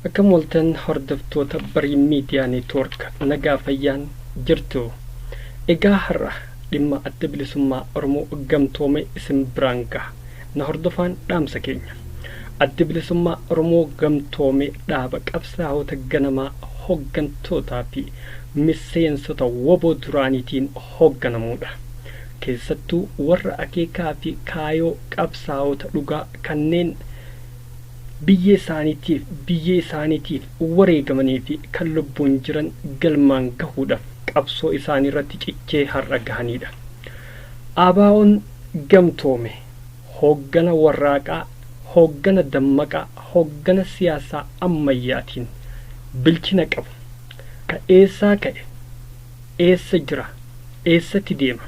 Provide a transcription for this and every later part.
Akkam ooltan hordoftoota Barii Miidiyaa Neetwoork, nagaa fayyaan jirtu? Egaa har'a dhimma Adda Bilisummaa Oromoo Gamtoome isin biraan gaha. Na hordofaan dhaamsa keenya. Addi Bilisummaa Oromoo Gamtoome dhaaba qabsaa'ota ganamaa, hoggantootaa fi miseensota WBO duraaniitiin hoogganamuudha. Keessattuu warra akeekaa fi kaayoo qabsaa'ota dhugaa kanneen biyya isaaniitiif wareegamanii fi kan lubbuun jiran galmaan gahuudhaaf qabsoo isaanii irratti cichee har'a gahanidha. ABO'n Gamtoome hooggana warraaqaa, hooggana dammaqaa, hooggana siyaasaa ammayyaatiin bilchina qabu. Ka eessaa ka'e, eessa jira, eessatti deema,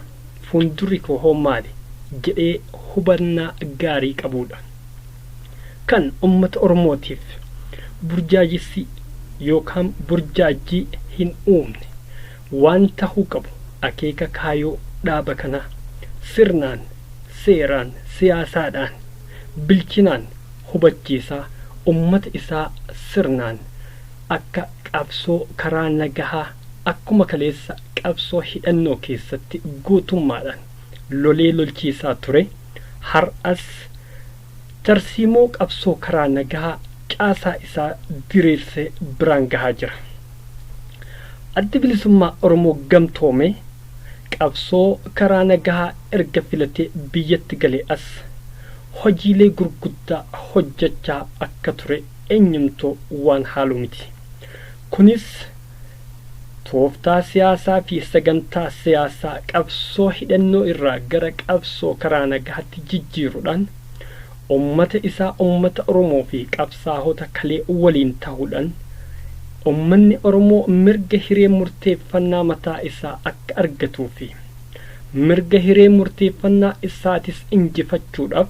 fuuldurri koo hoo maali jedhee hubannaa gaarii qabudha. Kan ummata Oromootiif burjaajissi yookaan burjaajii hin uumne, waan tahuu qabu, akeeka kaayoo dhaaba kanaa sirnaan, seeraan, siyaasaadhaan bilchinaan hubachiisaa, ummata isaa sirnaan akka qabsoo karaa nagahaa akkuma kaleessa qabsoo hidhannoo keessatti guutummaadhaan lolee lolchiisaa ture, har'as tarsiimoo qabsoo karaa nagahaa caasaa isaa diriirsee biraan gahaa jira. Addi Bilisummaa Oromoo Gamtoome qabsoo karaa nagahaa erga filatee biyyatti galee as hojiilee gurguddaa hojjechaa akka ture eenyumtuu waan haalu miti. Kunis tooftaa siyaasaa fi sagantaa siyaasaa qabsoo hidhannoo irraa gara qabsoo karaa nagahaatti jijjiiruudhaan, ummata isaa, ummata Oromoo fi qabsaa'ota kalee waliin ta'uudhaan, ummanni Oromoo mirga hiree murteeffannaa mataa isaa akka argatuu fi mirga hiree murteeffannaa isaatis injifachuudhaaf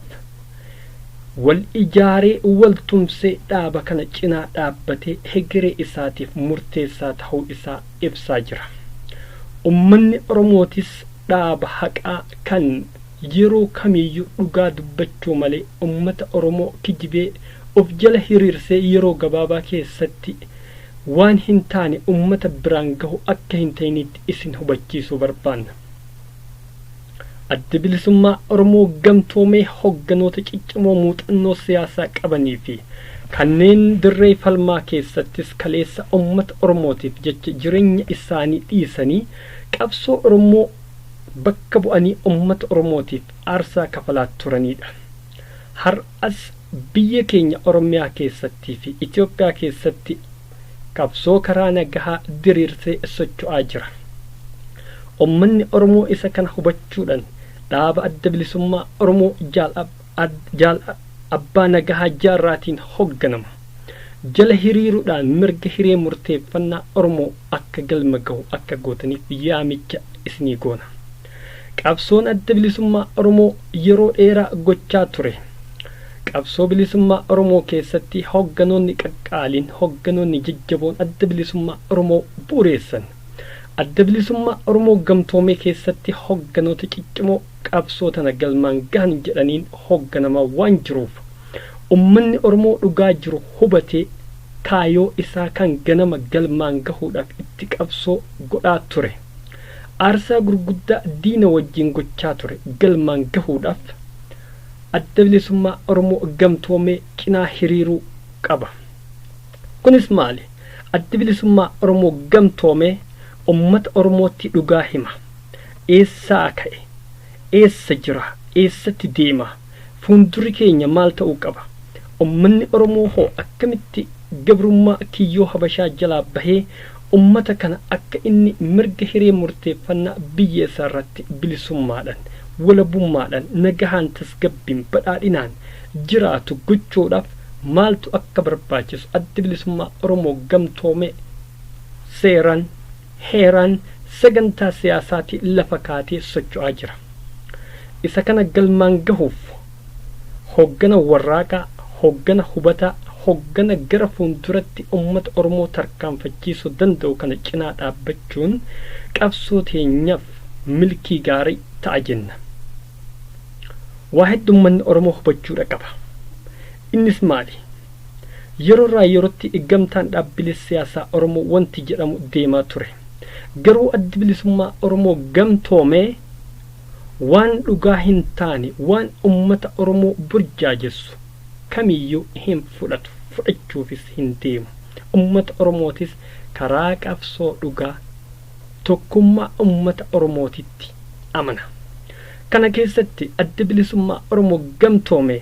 wal ijaaree, wal tumsee, dhaaba kana cinaa dhaabbatee hegeree isaatiif murteessaa ta'uu isaa ibsaa jira. Ummanni Oromootis dhaaba haqaa kan yeroo kamiyyuu dhugaa dubbachuu malee ummata Oromoo kijibee of jala hiriirsee yeroo gabaabaa keessatti waan hin taane ummata biraan gahu akka hin ta'initti isin hubachiisuu barbaanna. Addi Bilisummaa Oromoo Gamtoomee hogganoota ciccimoo muuxannoo siyaasaa qabanii fi kanneen dirree falmaa keessattis kaleessa ummata Oromootiif jecha jireenya isaanii dhiisanii qabsoo Oromoo bakka bu'anii ummata Oromootiif aarsaa kafalaa turanidha. Har'as biyya keenya Oromiyaa keessattii fi Itoophiyaa keessatti qabsoo karaa nagahaa diriirsee socho'aa jira. Ummanni Oromoo isa kana hubachuudhaan dhaaba Adda Bilisummaa Oromoo Jaal Abbaa Nagahaa Jaarraatiin hoogganamu jala hiriiruudhaan mirga hiree murteeffannaa Oromoo akka galma gahu akka gootaniif yaamicha isinii goona. Qabsoon Adda Bilisummaa Oromoo yeroo dheeraa gochaa ture. Qabsoo bilisummaa Oromoo keessatti hoogganoonni qaqqaaliin, hoogganoonni jajjaboon Adda Bilisummaa Oromoo bu'uureessan. Adda Bilisummaa Oromoo Gamtoomee keessatti hoogganoota ciccimoo qabsoo tana galmaan gahan jedhaniin hoogganamaa waan jiruuf, ummanni Oromoo dhugaa jiru hubatee kaayoo isaa kan ganama galmaan gahuudhaaf itti qabsoo godhaa ture, aarsaa gurguddaa diina wajjin gochaa ture galmaan gahuudhaaf Adda Bilisummaa Oromoo Gamtoomee cinaa hiriiruu qaba. Kunis maali? Addi Bilisummaa Oromoo Gamtoomee ummata Oromootti dhugaa hima. Eessaa ka'e? Eessa jira? Eessatti deema? Fuuldurri keenya maal ta'uu qaba? Ummanni Oromoo hoo akkamitti gabrummaa kiyyoo Habashaa jalaa bahee ummata kana akka inni mirga hiree murteeffannaa biyya isaa irratti bilisummaadhaan, walabummaadhaan, nagahaan, tasgabbiin, badhaadhinaan jiraatu gochuudhaaf maaltu akka barbaachisu Addi Bilisummaa Oromoo Gamtoomee seeraan, heeraan, sagantaa siyaasaatiin lafa kaatee socho'aa jira. Isa kana galmaan gahuuf hooggana warraaqaa, hooggana hubataa, hooggana gara fuulduratti ummata Oromoo tarkaanfachiisuu danda'u kana cinaa dhaabbachuun qabsoo teenyaaf milkii gaarii ta'a jenna. Waa hedduu ummanni Oromoo hubachuudha qaba. Innis maali? Yeroo irraa yerootti gamtaan dhaabbilee siyaasaa Oromoo wanti jedhamu deemaa ture. Garuu Addi Bilisummaa Oromoo gamtoomee waan dhugaa hin taane, waan ummata Oromoo burjaajessu kamiyyuu hin fudhatu, fudhachuufis hin deemu. Ummata Oromootis karaa qabsoo dhugaa tokkummaa ummata Oromootitti amana. Kana keessatti Addi Bilisummaa Oromoo gamtoome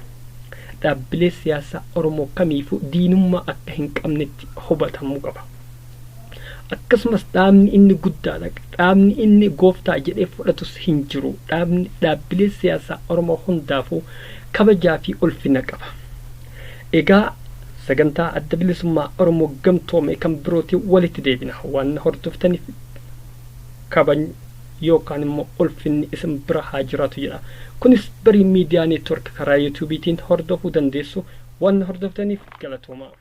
dhaabbilee siyaasaa Oromoo kamiifuu diinummaa akka hin qabnetti hubatamuu qaba. Akkasumas dhaabni inni guddaadha, dhaabni inni gooftaa jedhee fudhatus hin jiru. Dhaabni dhaabbilee siyaasaa Oromoo hundaafuu kabajaa fi ulfina qaba. Egaa sagantaa Adda Bilisummaa Oromoo gamtoome kan birootiin walitti deebina. Waan na hordoftaniif kabajni yookaan immoo ulfinni isin bira haa jiraatu jedha. Kunis Barii Miidiyaa Neetwork karaa yuutuubiitiin hordofuu dandeessu. Waan na hordoftaniif galatoomaa.